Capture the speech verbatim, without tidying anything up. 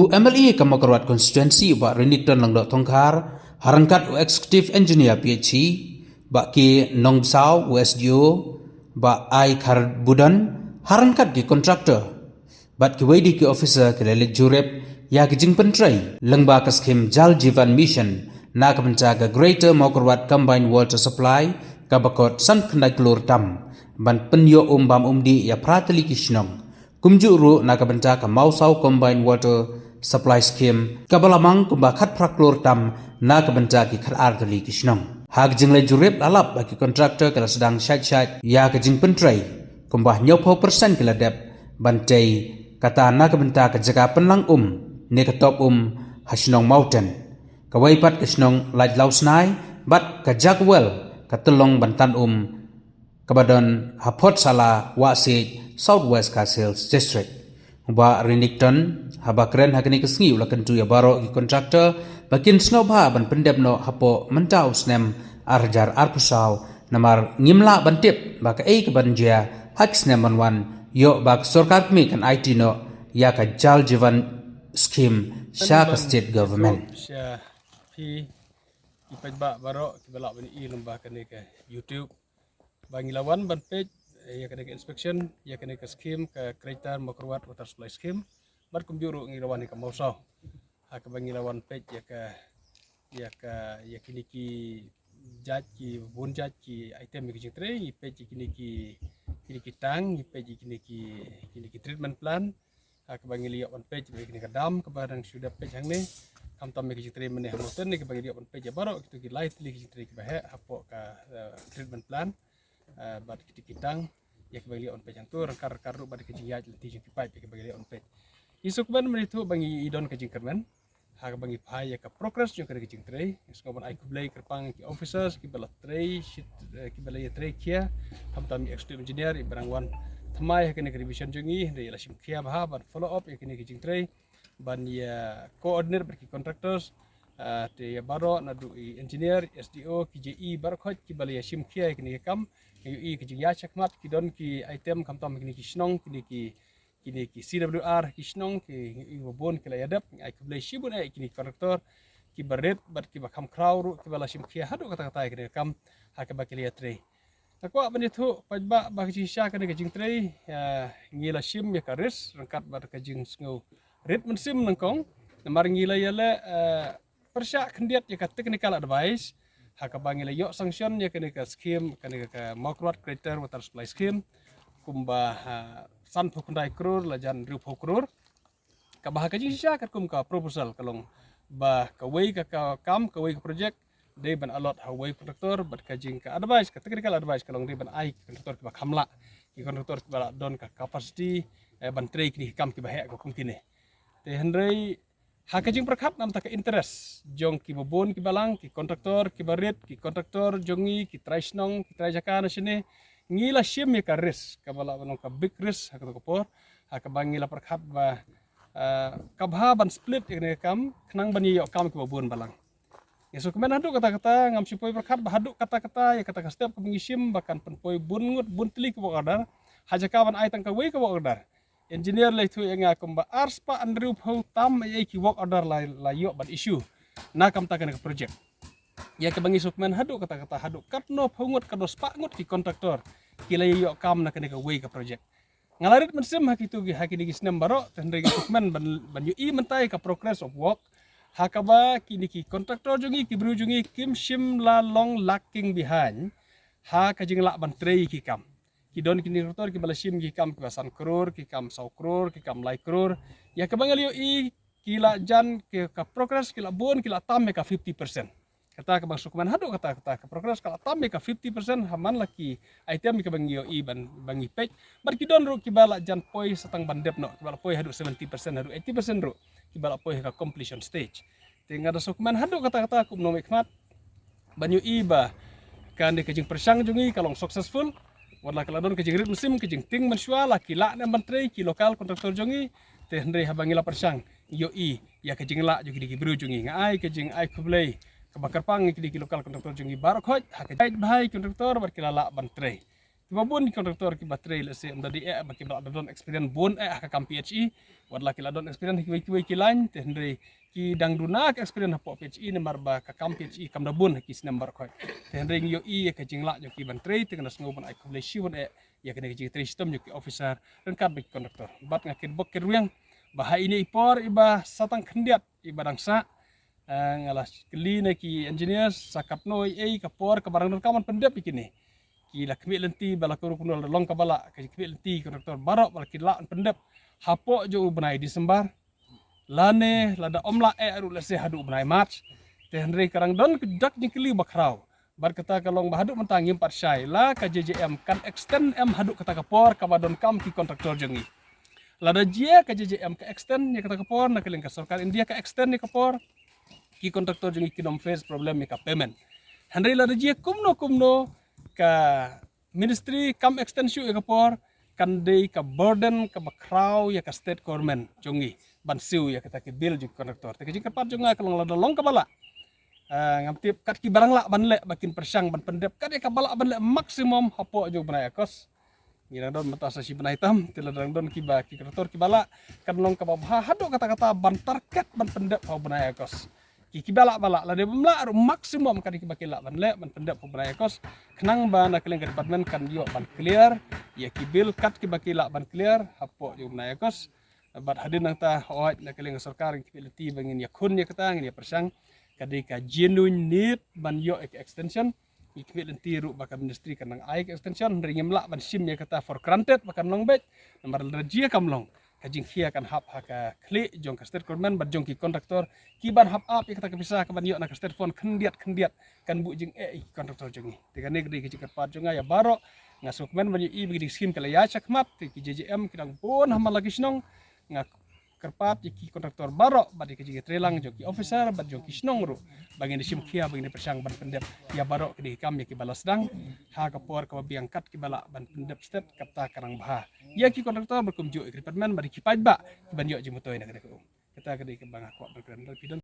U M L A ka Mawkyrwat Constituency, Bah Renikton Lyngdoh Thongkhar, ha ryngkat u Executive Engineer P H E, Bah K Nongbsau, u S D O, Bah I Kharbudon, ha ryngkat ki contractor bad kiwei de ki officer ki la leit jurip ïa ki jingpyntrei lyngba ka skhim Jal Jeevan Mission na ka bynta ka Greater Mawkyrwat Combined Water Supply kaba kot san khyndai klur tam ban pynïoh um bam um dih ïa phra tylli ki shnong. Kumjuh ruh na ka bynta ka Mawsaw Combined Water Supply Scheme kaba la mang kumba khatphra klur tam na ka bynta ki khatar tylli ki shnong. Ha ka jingleit jurip la lap ba ki contractor ki la sdang shait shait ïa ka jingpyntrei kumba hynñiewphew percent ki la dep ban tei, kata na ka bynta ka jaka pynlang um ne ka top um ha shnong Mawten, kawei pat ka shnong Laitlawsnai bad ka Jakwel ka tyllong ban tan um kaba don ha Photsala, Wahsiej, South West Khasi Hills District. U Bah Renikton haba kren ha kane ka sngi u la kyntu ïa baroh ki contractor ba kin sngewbha ban pyndep noh hapoh mynta u snem ar hajar arphew saw, namar ngim lah ban tip ba kaei kaban jia ha ki snem ban wan, ïoh ba ka sorkar kmie kan aiti noh ïa ka Jal Jeevan Scheme sha ka state government. Sha phi ki paidbah baroh kiba lah ban ïohi lyngba kane ka YouTube, ba ngi la wan ban peit ïa kane ka inspection ïa kane ka scheme, ka Greater Mawkyrwat Water Supply Scheme. Bad kumjuh ruh ngi la wan ïa ka Mawsaw ha kaba ngi la wan peit ïa ka, ïa ka, ïa kine ki jait, ki bun jait ki item ïa ki jingtrei. Ngi peit ïa kine ki, kine ki tank, ngi peit ïa kine ki, kine ki treatment plant ha kaba ngi la ïoh ban peit ïa kine ka dam kaba dang shu dep peit hangne. Khamtam ïa ki jingtrei mynne ha Mawten ne kaba ngi la ïoh ban peit ïa baroh kito ki lai tylli ki jingtrei kiba heh hapoh ka, eh, treatment plant, eh, bad kito ki tank ïa kiba ngi la ïoh ban peit hangto, ryngkat ryngkat ruh bad ka jingïaid lynti jong ki paip ïa kiba ngi la ïoh ban peit. Ngi sngewkmen mynne to ba ngi don ka jingkyrmen ha kaba ngi phai ïa ka progress jong kane ka jingtrei. Ngi sngewbha ban ai khublei kyrpang ki officers kiba la trei shit, eh, kiba la ïatrei khia, khamtam i executive engineer iba dang wan thymmai ha kane ka division jong ngi, hynrei la shim khia bha ban follow up ïa kane ka jingtrei, ban ïa coordinate bad ki contractors, ah, te ïa baroh naduh i engineer, S D O, ki J E baroh khoit kiba la ïa shim khia ïa kane ka kam. Ngi ïohi ka jingïaid shakhmat, ki don ki item khamtam kine ki shnong, kine ki, kine ki C W R ki shnong, ki ngi ïohi ba bun ki la ïadep. Ngi ai khublei shibun eh ïa kine ki contractor kiba rit bad kiba kham khraw ruh kiba la shim khia haduh katta katta ïa kane ka kam ha kaba ki la ïatrei. Nga kwah ban ïathuh paidbah ba ka jingshisha kane ka jingtrei, eh, ngi la shim ïa ka risk ryngkat bad ka jingsngew rit mynsiem nyngkong, namar ngi la ïaleh, eh, pyrshah khyndiat ïa ka technical advice ha kaba ngi la ïoh sanction ïa kane ka scheme, kane ka Mawkyrwat Greater Water Supply Scheme, kumba, eh, sanphew khyndai klur la jan hynriewphew klur. Kaba ha ka jingshisha katkum ka proposal ka long ba kawei ka, ka kam, kawei ka project dei ban allot ha uwei u contractor, bad ka jing ka advice, ka technical advice ka long dei ban ai ki contractor kiba kham lah, ki contractor kiba lah don ka capacity, eh, ban trei kine ki kam kiba heh ka kum kine. Te hynrei ha ka jingpyrkhat namar ka interest jong kiba bun kiba lang, ki contractor kiba rit, ki contractor jong ngi, ki trai shnong, ki trai jaka na shane, ngi la shim ïa ka risk kaba lah ban long ka big risk ha kato ka por, ha kaba ngi la pyrkhat ba, eh, ka bha ban split ïa kane ka kam khnang ban ïoh kam kiba bun balang. Ngi sngewkmen haduh katta katta, ngam shu poi pyrkhat ba haduh katta katta ïa kata ka step kaba ngi shim ba kan pynpoi bun ngut bun tylli ki work order. Ha jaka ban ai tang kawei ka work order, engineer la ïathuh ïa nga kumba arspah hynriewphew tam ei ei ki work order la, la ïoh ban issue na ka bynta kane ka project. Ïa kaba ngi sngewkmen haduh katta katta, haduh katno phew ngut, katno spah ngut ki contractor ki la ïoh kam na kane kawei ka project. Nga la rit mynsiem ha kito ki, ha kine ki snem baroh, te hynrei ngi sngewkmen ban, ban ïohi mynta ïa ka progress of work ha kaba kine ki contractor jong ngi, ki briew jong ngi kim shym la long lagging behind ha ka jinglah ban trei ki kam. Ki don kine ki contractor kiba la shim ki kam kiba san klur, ki kam saw klur, ki kam lai klur. Ïa kaba ngi la ïohi ki la jan ki, ka progress ki la bun, ki la tam ïa ka fifty percent. Kata kaba ngi sngewkmen haduh katta katta, ka progress ka la tam ïa ka fifty percent ha man la ki item kiba ngi ïohi ban, ba ngi peit. Bad ki don ruh kiba la jan poi sa tang ban dep noh, kiba la poi haduh seventy percent, haduh eighty percent ruh kiba la poi ha ka completion stage. Te nga da sngewkmen haduh katta katta kum u nongmihkhmat ban ïohi ba kane ka jingpyrshang jong ngi ka long successful. Wat la ka la don ka jingrit mynsiem, ka jingtieng mynshuwa, la ki lah ne em ban trei ki local contractor jong ngi. Te hynrei haba ngi la pyrshang, ngi ïohi ïa ka jinglah jong kine ki briew jong ngi. Nga ai ka jingai khublei kaba kyrpang ïa kine ki local contractor jong ngi baroh khoit ha ka jait bha ïa ki contractor bad ki la lah ban trei. Ba bun ki contractor kiba trei lehse ym da dei eh ba kiba la don experience bun eh ha ka kam P H E. Wat la ki la don experience ha kiwei kiwei ki line, te hynrei ki dang duna ka experience hapoh P H E namar ba ka kam P H E kam da bun ha ki snem baroh khoit. Te hynrei ngi ïohi ïa ka jinglah jong ki ban trei, te nga sngew ban ai khublei shibun eh ïa kane ka jingtrei shitom jong ki officer ryngkat bad ki contractor. Bad nga kyrpad kyrwiang ba ha ine i por iba sa tang khyndiat iba dang sah, eh, nga la kylli na ki engineers sa katno ei ei ka por kaba dang donkam ban pyndep ïa kine. Ki la khmih lynti ba la ka ruh kumno la long kaba lah, ka khmih lynti ki contractor baroh ba la ki lah ban pyndep hapoh jong u bnai December. Lane lada ym lah eh ruh lehse haduh u bnai March. Te hynrei ka dang don ka dak jingkylli ba khraw. Bad kata ka long ba haduh mynta ngim pat shai la ka J J M kan extend em haduh kata ka por kaba donkam ki contractor jong ngi. Lada jia ka J J M ka extend ïa kata ka por, na ka liang ka sorkar India ka extend ïa ka por, ki contractor jong ngi kin ym face problem ïa ka payment. Hynrei lada jia kumno kumno ka ministry kam extend shuh ïa ka por, kan dei ka burden kaba khraw ïa ka state government jong ngi ban siew ïa kata ki bill jong ki contractor. Te ka jingkyrpad jong nga ka long lada long kaba lah, ah, ngam tip kat kiba dang lah ban leh ba kin pyrshang ban pyndep kat ïa kaba lah ban leh maximum hapoh jong u bnai August. Ngi dang don mynta sa shi bnai tam, te lada dang don kiba ki contractor kiba lah, kan long kaba bha haduh katta katta ban target ban pyndep ha u bnai August. Ki kiba lah ba lah, lada bym lah ruh maximum kat ïa kiba ki lah ban leh ban pyndep ha u bnai August. Khnang ba na ka liang ka department kan ïoh ban clear ïa ki bill kat kiba ki lah ban clear hapoh jong u bnai August. Bad hadien nangta hooid na ka liang ka sorkar ngi khmih lynti ba ngin ïakhun ïa kata, ngin ïa pyrshang. Ka dei ka genuine need ban ïoh ïa ka extension. Ngi khmih lynti ruh ba ka ministry kan nang ai ka extension, hynrei ngim lah ban shim ïa kata for granted ba kan long beit. Namar lada jia kam long, ka jingkhia kan hap ha ka khlieh jong ka state government bad jong ki contractor kiban hap ap ïa kata ka pisa kaban ïoh na ka state fund khyndiat khyndiat, kan buh jingeh ïa ki contractor jong ngi. Te kane ka dei ka jingkyrpad jong nga ïa baroh. Nga sngewkmen ban ïohi ba ki dei ki skim ka la ïaid shakhmat, te ki J J M ki dang bun ha man la ki shnong. Nga kyrpad ïa ki contractor baroh bad ïa ka jingïatreilang jong ki officer bad jong ki shnong ruh ba ngin da shim khia ba ngin da pyrshang ban pyndep ïa baroh ki dei ki kam ïa kiba la sdang ha ka por kaba biang kat kiba lah ban pyndep stet, kata ka dang bha ïa ki contractor bad kumjuh ïa ki department bad ïa ki paidbah kiban ïoh jingmyntoi na kane ka um. Kata ka dei kaba nga kwah ban kren. Lada phi don